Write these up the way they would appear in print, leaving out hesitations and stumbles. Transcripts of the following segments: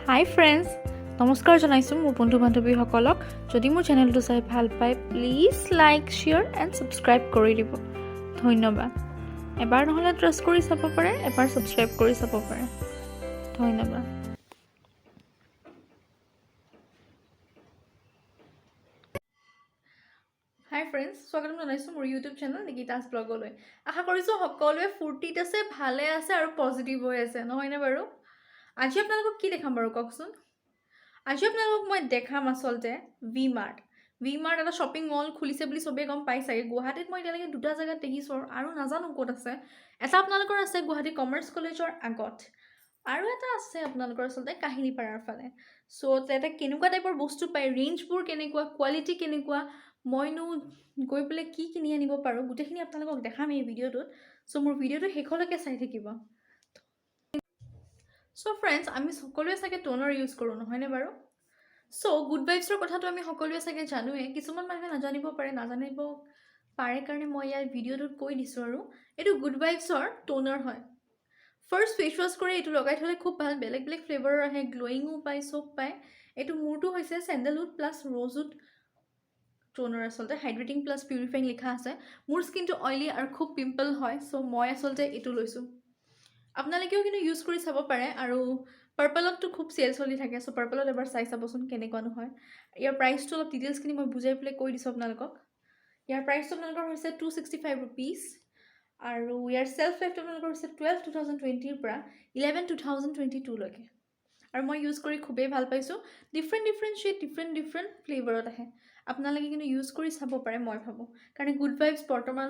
হাই friends, নমস্কাৰ জনাইছোঁ মোৰ বন্ধু বান্ধৱীসকলক। যদি মোৰ চেনেলটো চাই ভাল পায়, please like, share and subscribe কৰি দিব। ধন্যবাদ। এবাৰ নহ'লে ট্ৰাষ্ট কৰি চাব পাৰে, এবাৰ ছাবস্ক্ৰাইব কৰি চাব পাৰে। ধন্যবাদ। হাই ফ্ৰেণ্ডছ, স্বাগতম জনাইছোঁ মোৰ ইউটিউব চেনেল নিকিতাছ ব্লগলৈ। আশা কৰিছোঁ সকলোৱে ফূৰ্তিত আছে, ভালে আছে আৰু পজিটিভ হৈ আছে, নহয়নে বাৰু? আজি আপোনালোকক কি দেখাম বাৰু কওকচোন? আজি আপোনালোকক মই দেখাম আচলতে ভি মাৰ্ট। ভি মাৰ্ট এটা শ্বপিং মল খুলিছে বুলি চবেই গম পাই চাগে। গুৱাহাটীত মই এতিয়ালৈকে দুটা জেগাত দেখিছোঁ আৰু নাজানো ক'ত আছে। এটা আপোনালোকৰ আছে গুৱাহাটী কমাৰ্চ কলেজৰ আগত আৰু এটা আছে আপোনালোকৰ আচলতে কাহিলীপাৰাৰ ফালে। চ' তাতে কেনেকুৱা টাইপৰ বস্তু পায়, ৰেঞ্জবোৰ কেনেকুৱা, কোৱালিটি কেনেকুৱা, মইনো গৈ পেলাই কি কিনি আনিব পাৰোঁ, গোটেইখিনি আপোনালোকক দেখাম এই ভিডিঅ'টোত। চ' মোৰ ভিডিঅ'টো শেষলৈকে চাই থাকিব। চ' ফ্ৰেণ্ডছ, আমি সকলোৱে চাগে ট'নাৰ ইউজ কৰোঁ, নহয়নে বাৰু? চ' গুড ভাইবছৰ কথাটো আমি সকলোৱে চাগে জানোৱেই। কিছুমান মানুহে নাজানিব পাৰে। নাজানিব পাৰে কাৰণে মই ইয়াৰ ভিডিঅ'টোত কৈ দিছোঁ। আৰু এইটো গুড ভাইবছৰ ট'নাৰ হয়। ফাৰ্ষ্ট ফেচ ৱাছ কৰি এইটো লগাই থ'লে খুব ভাল। বেলেগ বেলেগ ফ্লেভাৰৰ আহে, গ্ল'য়িঙো পায়, চব পায়। এইটো মোৰটো হৈছে চেণ্ডেলউড প্লাছ ৰ'জউড ট'নাৰ। আচলতে হাইড্ৰেটিং প্লাছ পিউৰিফাইং লিখা আছে। মোৰ স্কিনটো অইলি আৰু খুব পিম্পল হয়, চ' মই আচলতে এইটো লৈছোঁ। আপোনালোকেও কিন্তু ইউজ কৰি চাব পাৰে। আৰু পাৰ্পলততো খুব চেল চলি থাকে, চ' পাৰ্পলত এবাৰ চাই চাবচোন কেনেকুৱা নহয়। ইয়াৰ প্ৰাইচটো অলপ ডিটেইলছখিনি মই বুজাই পেলাই কৈ দিছোঁ আপোনালোকক। ইয়াৰ প্ৰাইচটো আপোনালোকৰ হৈছে ₹265 আৰু ইয়াৰ চেল্ফ লাইফটো আপোনালোকৰ হৈছে 12 2020ৰ পৰা 11 2022লৈকে। আৰু মই ইউজ কৰি খুবেই ভাল পাইছোঁ। Different different shade, different different ফ্লেভাৰত আহে। আপোনালোকে কিন্তু ইউজ কৰি চাব পাৰে মই ভাবোঁ, কাৰণ গুড ভাইবছ বৰ্তমান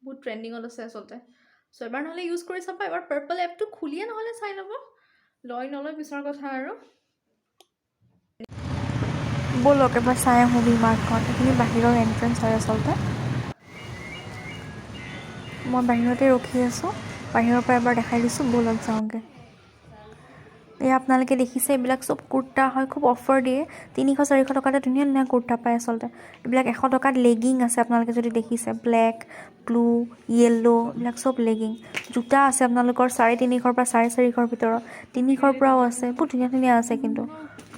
বহুত ট্ৰেণ্ডিঙত আছে আচলতে। চ' এবাৰ নহ'লে ইউজ কৰি চাব। এবাৰ পাৰ্পল এপটো খুলিয়ে নহ'লে চাই ল'ব। লয় নলয় পিছৰ কথা আৰু। ব'লক, এবাৰ চাই আহোঁ ভি মাৰ্টখন। এইখিনি বাহিৰৰ এণ্ট্ৰেঞ্চ হয় আচলতে। মই বাহিৰতে ৰখি আছোঁ। বাহিৰৰ পৰা এবাৰ দেখাই দিছোঁ। ব'লক যাওঁগৈ। এই আপোনালোকে দেখিছে, এইবিলাক চব কুৰ্তা হয়। খুব অফাৰ দিয়ে। 300-400 টকাতে ধুনীয়া ধুনীয়া কুৰ্তা পায় আচলতে। এইবিলাক 100 টকাত লেগিং আছে। আপোনালোকে যদি দেখিছে, ব্লেক, ব্লু, য়েল্ল', এইবিলাক চব লেগিং। জোতা আছে আপোনালোকৰ 350ৰ পৰা 450ৰ ভিতৰত, 300ৰ পৰাও আছে। বহুত ধুনীয়া ধুনীয়া আছে কিন্তু।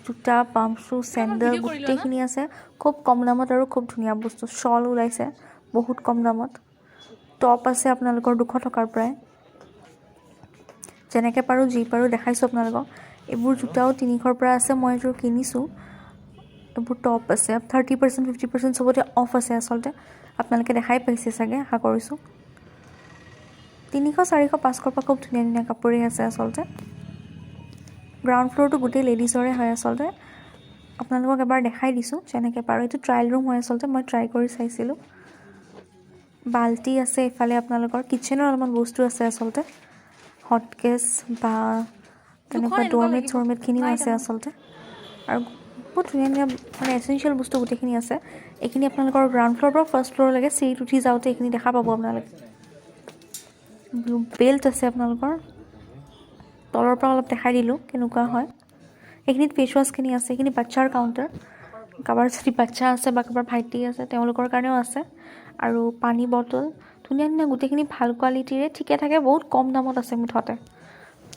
জোতা, পাম্প শ্বু, চেণ্ডেল গোটেইখিনি আছে খুব কম দামত আৰু খুব ধুনীয়া বস্তু। শ্বল ওলাইছে বহুত কম দামত। টপ আছে আপোনালোকৰ 200 টকাৰ পৰাই। যেনেকৈ পাৰোঁ, যি পাৰোঁ দেখাইছোঁ আপোনালোকক। এইবোৰ জোতাও 300ৰ পৰা আছে। মই এযোৰ কিনিছোঁ। এইবোৰ টপ আছে। 30%, 50% চবতে অফ আছে আচলতে। আপোনালোকে দেখাই পাইছে চাগে, আশা কৰিছোঁ। 300, 400, 500ৰ পৰা খুব ধুনীয়া ধুনীয়া কাপোৰেই আছে আচলতে। গ্ৰাউণ্ড ফ্ল'ৰটো গোটেই লেডিজৰে হয় আচলতে। আপোনালোকক এবাৰ দেখাই দিছোঁ যেনেকৈ পাৰোঁ। এইটো ট্ৰায়েল ৰুম হয় আচলতে। মই ট্ৰাই কৰি চাইছিলোঁ। বাল্টি আছে এইফালে। আপোনালোকৰ কিটচেনৰ অলপমান বস্তু আছে আচলতে। হটকেছ বা তেনেকুৱা ড'ৰমেট চ'ৰমেটখিনিও আছে আচলতে। আৰু বহুত ধুনীয়া ধুনীয়া মানে এচেঞ্চিয়েল বস্তু গোটেইখিনি আছে। এইখিনি আপোনালোকৰ গ্ৰাউণ্ড ফ্ল'ৰৰ পৰা ফাৰ্ষ্ট ফ্ল'ৰলৈকে চিৰিত উঠি যাওঁতে এইখিনি দেখা পাব আপোনালোকে। বেল্ট আছে আপোনালোকৰ। তলৰ পৰা অলপ দেখাই দিলোঁ কেনেকুৱা হয়। এইখিনিত ফেচ ৱাছখিনি আছে। এইখিনি বাচ্ছাৰ কাউণ্টাৰ। কাৰোবাৰ যদি বাচ্ছা আছে বা কাৰোবাৰ ভাইটি আছে, তেওঁলোকৰ কাৰণেও আছে। আৰু পানী বটল ধুনীয়া ধুনীয়া, গোটেইখিনি ভাল কোৱালিটিৰে, ঠিকে থাকে, বহুত কম দামত আছে মুঠতে।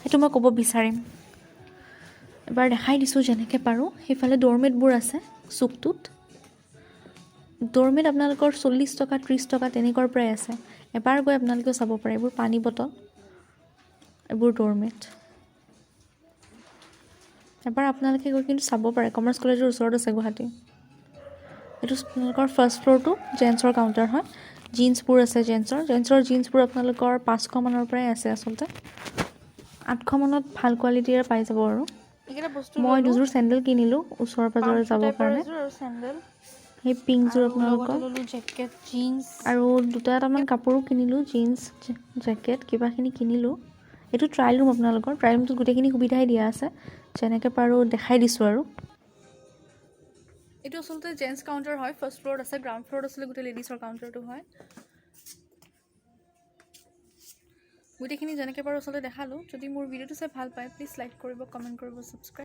সেইটো মই ক'ব বিচাৰিম। এবাৰ দেখাই দিছোঁ যেনেকৈ পাৰোঁ। সেইফালে ড'ৰমেটবোৰ আছে। চুকটোত ড'ৰমেট আপোনালোকৰ 40 টকা, 30 টকা তেনেকুৱাৰ পৰাই আছে। এবাৰ গৈ আপোনালোকেও চাব পাৰে। এইবোৰ পানী বটল, এইবোৰ ড'ৰমেট। এবাৰ আপোনালোকে গৈ কিন্তু চাব পাৰে। কমাৰ্চ কলেজৰ ওচৰত আছে গুৱাহাটী। এইটো আপোনালোকৰ ফাৰ্ষ্ট ফ্ল'ৰটো জেণ্টছৰ কাউণ্টাৰ হয়। জিন্সবোৰ আছে জেণ্টছৰ। জেণ্টছৰ জিন্সবোৰ আপোনালোকৰ 500 মানৰ পৰাই আছে আচলতে। 800 মানত ভাল কোৱালিটিৰে পাই যাব। আৰু এইকেইটা বস্তু মই দুযোৰ চেণ্ডেল কিনিলোঁ ওচৰে পাজৰে যাবৰ কাৰণে। আৰু চেণ্ডেল। সেই পিংকযোৰ আপোনালোকৰ। ল'লোঁ জেকেট, জিন্স। আৰু দুটা এটামান কাপোৰো কিনিলোঁ। জিন্স, জেকেট কিবাখিনি কিনিলোঁ। এইটো ট্ৰায়েল ৰুম আপোনালোকৰ। ট্ৰায়েল ৰুমটোত গোটেইখিনি সুবিধাই দিয়া আছে। যেনেকৈ পাৰোঁ দেখাই দিছোঁ আৰু। এইটো আচলতে জেণ্টছ কাউণ্টাৰ হয়, ফাৰ্ষ্ট ফ্ল'ৰত আছে। গ্ৰাউণ্ড ফ্ল'ৰত আচলতে গোটেই লেডিছৰ কাউণ্টাৰটো হয়। গোটেইখিনি যেনেকৈ পাৰোঁ আচলতে দেখালোঁ। যদি মোৰ ভিডিঅ'টো চাই ভাল পায়, প্লিজ লাইক কৰিব, কমেণ্ট কৰিব, ছাবস্ক্ৰাইব